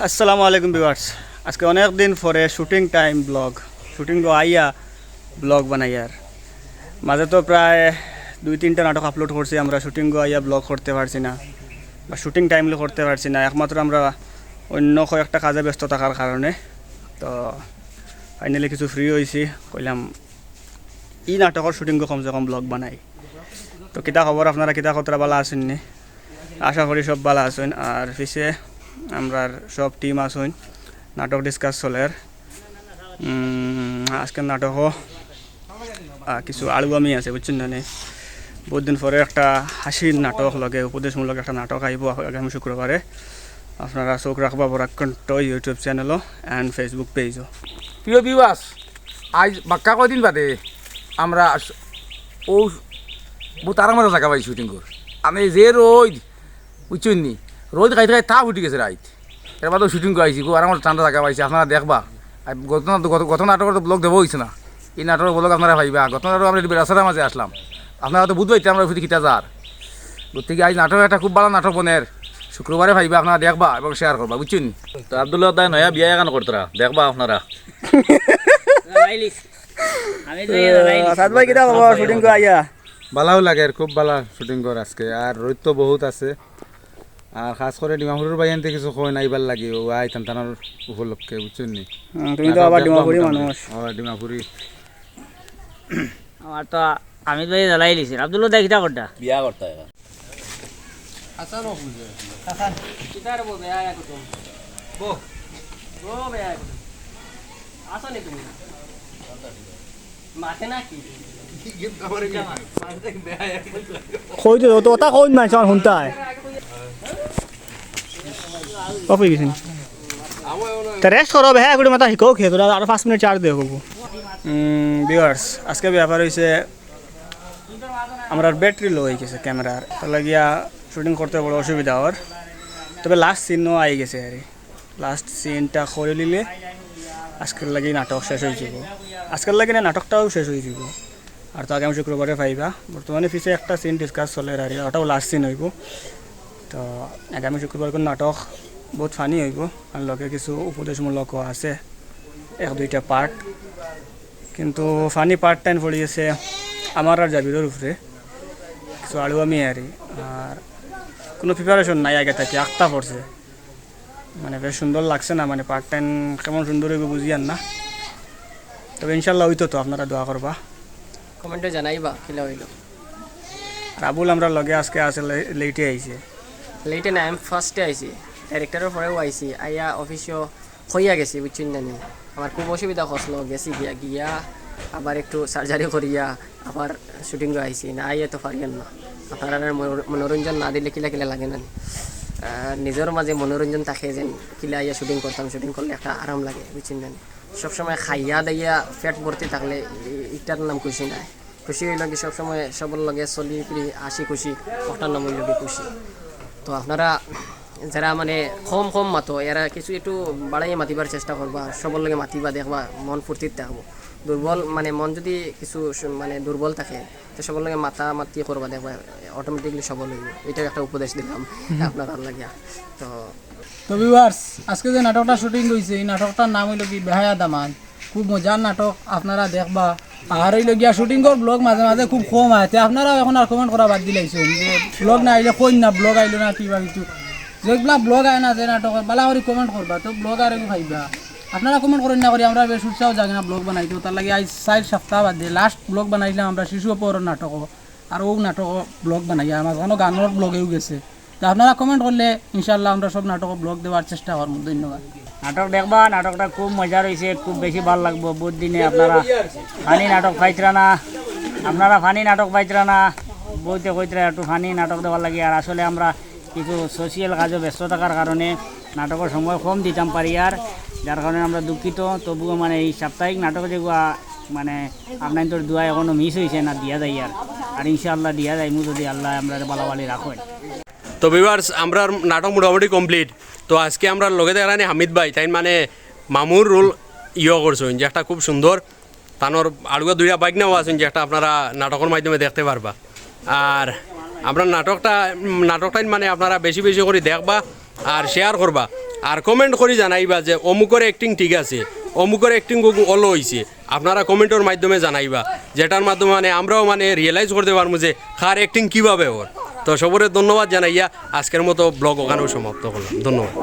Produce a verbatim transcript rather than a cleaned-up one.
আসসালামু আলাইকুম ভিউয়ার্স। আজকে অনেক দিন পরে শুটিং টাইম ব্লগ, শুটিং গো আইয়া ব্লগ বানাইয়ার। মাঝে তো প্রায় দুই তিনটা নাটক আপলোড করছি আমরা, শুটিং গো আইয়া ব্লগ করতে পারছি না বা শুটিং টাইমলি করতে পারছি না, একমাত্র আমরা অন্য কয়েকটা কাজে ব্যস্ত থাকার কারণে। তো ফাইনালি কিছু ফ্রি হইছি, কইলাম ই নাটকর শুটিং গো কমসে কম ব্লগ বানাই। তো কিতা খবর আপনারা, কিতা কতরা বালা আছইন নি? আশা করি সব বালা আছইন। আর পিছে আমরার সব টিম আছইন, নাটক ডিসকাস চলের। উম, আজকের নাটকও, আহ, কিছু আলুয়ামি আছে, বুঝছইন না নি? বহুত দিন পরে একটা হাসির নাটক লগে, উপদেশমূলক একটা নাটক আইবো আগামী শুক্রবারে। আপনারা চোখ রাখবা বরাক কণ্ঠ YouTube চ্যানেলও and Facebook পেজও। প্রিয় ভিউয়ার্স, আইজ বাক্কা কয়দিন বাদে আমরা আস-, ও বুতার মাঝে জাগা পাইছি শুটিং কর। আমি যে রইদ, বুঝছইন নি, রইদ খাইতে খাইতে তাপ উঠি গেছে রাইত। এর বাদেও শুটিং করাইছি, খুব আরাম ঠান্ডা জাগা পাইছি, আপনারা দেখবা। আর গত না-, গত, গত নাটকর তো ব্লগ দেওয়া হইছে না, ই নাটকর ব্লগ আপনারা পাইবা। গত নাটক আমরা বেড়াছাড়ার মাঝে আসলাম, আপনারা তো বুঝবা ইতা আমরা ফিরি কিতা যার। গতিকে আইজ নাটক একটা খুব বালা নাটক বনের, শুক্রবারে পাইবা, আপনারা দেখবা এবং শেয়ার করবা, বুঝছইন নি? তো আব্দুল্লাহ দায় নয়া বিয়া এখান করতরা, দেখবা আপনারা। আমি তো ইয়া লাগাই দিছি। সাদ ভাই, কিতা খবর? শুটিং কো আইয়া? বালাও লাগের, খুব বালা শুটিং কর আজকে। আর রইদ তো বহুত আছে। আর খাস করি ডিমাপুরর ভাইয়াইন্তে কিছু কইন আইবার লাগি, ও আইতাম তানর উপলক্ষে, বুঝছইন নি? হুম, তুমি তো আবার ডিমাপুরি মানুষ। ও, ডিমাপুরি। আমার তো আমি তো এই জ্বালাই লিছি। আব্দুল্লাহ দায় কিতা করতা? বিয়া করতা এখন। হাসান ও বুঝে। হাসান, কিতার বো বেয়া এক কুটুম? বো। বো বেয়া এক কুটুম। আসো নি তুমি? মাতে না কি? কই তো, তো ওটা কই মানছে আমার হুনতায়? অফ হয়ে গেছে। তা রেস্ট করো, বেহায়া করে মাথা হিকো খেয়ে তোরা আরো পাঁচ মিনিট চার্জ দেও। উম, ভিউয়ার্স, আজকে ব্যাপার হইছে, আমরার ব্যাটারি লো হয়ে গেছে ক্যামেরার, তার লাগিয়া শুটিং করতে বড় অসুবিধা অর। তবে লাস্ট সিনও আই গেছে আর কি। লাস্ট সিনটা করে নিলে আজকের লাগি নাটক শেষ হয়ে যাব। আজকের লাগি না, নাটকটাও শেষ হয়ে যাব। আর তো আগামী শুক্রবারে পাইবা। বর্তমানে পিছে একটা সিন ডিসকাস চলের আর কি, ওটাও লাস্ট সিন হইব। তো আগামী শুক্রবার কোন নাটক বহুত ফানি হইব, আর লগে কিছু উপদেশমূলকও আছে এক দুইটা পার্ট। কিন্তু ফানি পার্ট টাইম পড়ি গেছে আমার আর জাবিরর উপরে, কিছু আড়ুয়ামি আর কি। আর কোনো প্রিপারেশন নাই আগে থাকি, আখতা পড়ছে। মানে বেশ সুন্দর লাগছে না, মানে পার্ট টাইম কেমন সুন্দর হইব বুঝিয়ার না। তবে ইনশাল্লাহ হইতো তো, আপনারা দোয়া করবা। কমেন্টে জানাইবা কিলা হইল। আর আবুল আমরার লগে আজকে আছে, লে-, লেটে আইছে। লেটে না, আমি ফার্স্টে আইছি, ডাইরেক্টরের পরেও আইছি। আইয়া অফিসও হইয়া গেছি, বুঝছইন না নি? আমার খুব অসুবিধা হসলো, গেছি গিয়া, গিয়া আবার একটু সার্জারি করিয়া আবার শুটিংও আইছি। না আইয়া তো পারিয়ার না, আপনারা মনোর-, মনোরঞ্জন না দিলে কিলা কিলা লাগে না নি? আহ, নিজের মাঝে মনোরঞ্জন থাকে যেন কিলা আইয়া শুটিং করতাম, শুটিং করলে একটা আরাম লাগে, বুঝছইন না নি? সবসময় খাইয়া দাইয়া পেট ভর্তি থাকলে ই-, ইটার নাম খুশি নাই। খুশি হইল কি সবসময় সবর লগে চলি ফিরি হাসি খুশি, ওটার নাম হইল কি খুশি। তো আপনারা যারা মানে কম কম মাতো, এরা কিছু একটু বাড়াইয়া মাতিবার চেষ্টা করবা, সবর লগে মাতিবা, দেখবা মন ফুর্তিত থাকবো। দুর্বল মানে মন যদি কিছু স-, মানে দুর্বল থাকে, তো সবর লগে মাতা মাতি করবা, দেখবা অটোমেটিকলি সবল হইব। এটা একটা উপদেশ দিলাম আপনারা লাগিয়া। তো তো ভিউয়ার্স, আজকে যে নাটকটা শুটিং হইছে, এই নাটকটার নাম হইল কি বেহায়া দামান্দ। খুব মজার নাটক, আপনারা দেখবা। আর হইল গিয়া শুটিংর ব্লগ মাঝে মাঝে খুব কম আয়, তে আপনারাও এখন আর কমেন্ট করা বাদ দিলাইছেন যে ব্লগ না আইলে কইন না, ব্লগ আইলো না কিবা কিছু। যেগুলা ব্লগ আয় না যে নাটকর, বালা করি কমেন্ট করবা, তো ব্লগ আর এগু পাইবা। আপনারা কমেন্ট করেন না করি আমরা বেশ উৎসাহ জাগে না ব্লগ বানাইতে, তার লাগি আজ চার সপ্তাহ বাদে লাস্ট ব্লগ বানাইলাম আমরা শিশু অপহরণ নাটক। আর ও নাটক ব্লগ বানাইয়া মাঝখানো গানোর ব্লগেও গেছে। তো আপনারা কমেন্ট করলে ইনশাআল্লাহ আমরা সব নাটক ব্লগ দেওয়ার চেষ্টা করবো। ধন্যবাদ। নাটক দেখবা, নাটকটা খুব মজার হইছে, খুব বেশি ভালা লাগবো। বহুত দিনে আপনারা ফানি নাটক পাইতরা না, আপনারা ফানি নাটক পাইতরা না, বইতে কইতরা একটু ফানি নাটক দেওয়ার লাগি। আর আসলে আমরা কিছু সোশিয়াল কাজে ব্যস্ত থাকার কারণে নাটকর সময় কম দিতাম পারি আর, যার কারণে আমরা দুঃখিত। তবুও মানে এই সাপ্তাহিক নাটক যেগুলা মানে আপনাইনতর দোয়া এখনো মিস হইছে না, দিয়া যাইয়ার। আর ইনশাআল্লাহ দিয়া যাইমু যদি আল্লায় আমরারে বালা বালি রাখইন। তো ভিউয়ার্স, আমরার নাটক মোটামুটি কমপ্লিট। তো আজকে আমরার লগে দেখরানি হামিদ ভাই, তাইন মানে মামুর রোল ইয়ে করছইন, যেটা খুব সুন্দর। তানর আড়ুয়া দুইটা বাইক নেওয়া আছইন, যেটা আপনারা নাটকর মাধ্যমে দেখতে পারবা। আর আমরা নাটকটা, উম, নাটকটাই মানে আপনারা বেশি বেশি করি দেখবা, আর শেয়ার করবা, আর কমেন্ট করি জানাইবা যে অমুকর অ্যাক্টিং ঠিক আছে, অমুকর অ্যাক্টিং অলো অইছে। আপনারা কমেন্টর মাধ্যমে জানাইবা, যেটার মাধ্যমে মানে আমরাও মানে রিয়েলাইজ করতে পারমু যে কার অ্যাক্টিং কিভাবে অর। তো সবরে ধন্যবাদ জানাইয়া আজকের মতো ব্লগ ওখানেও সমাপ্ত করলাম। ধন্যবাদ।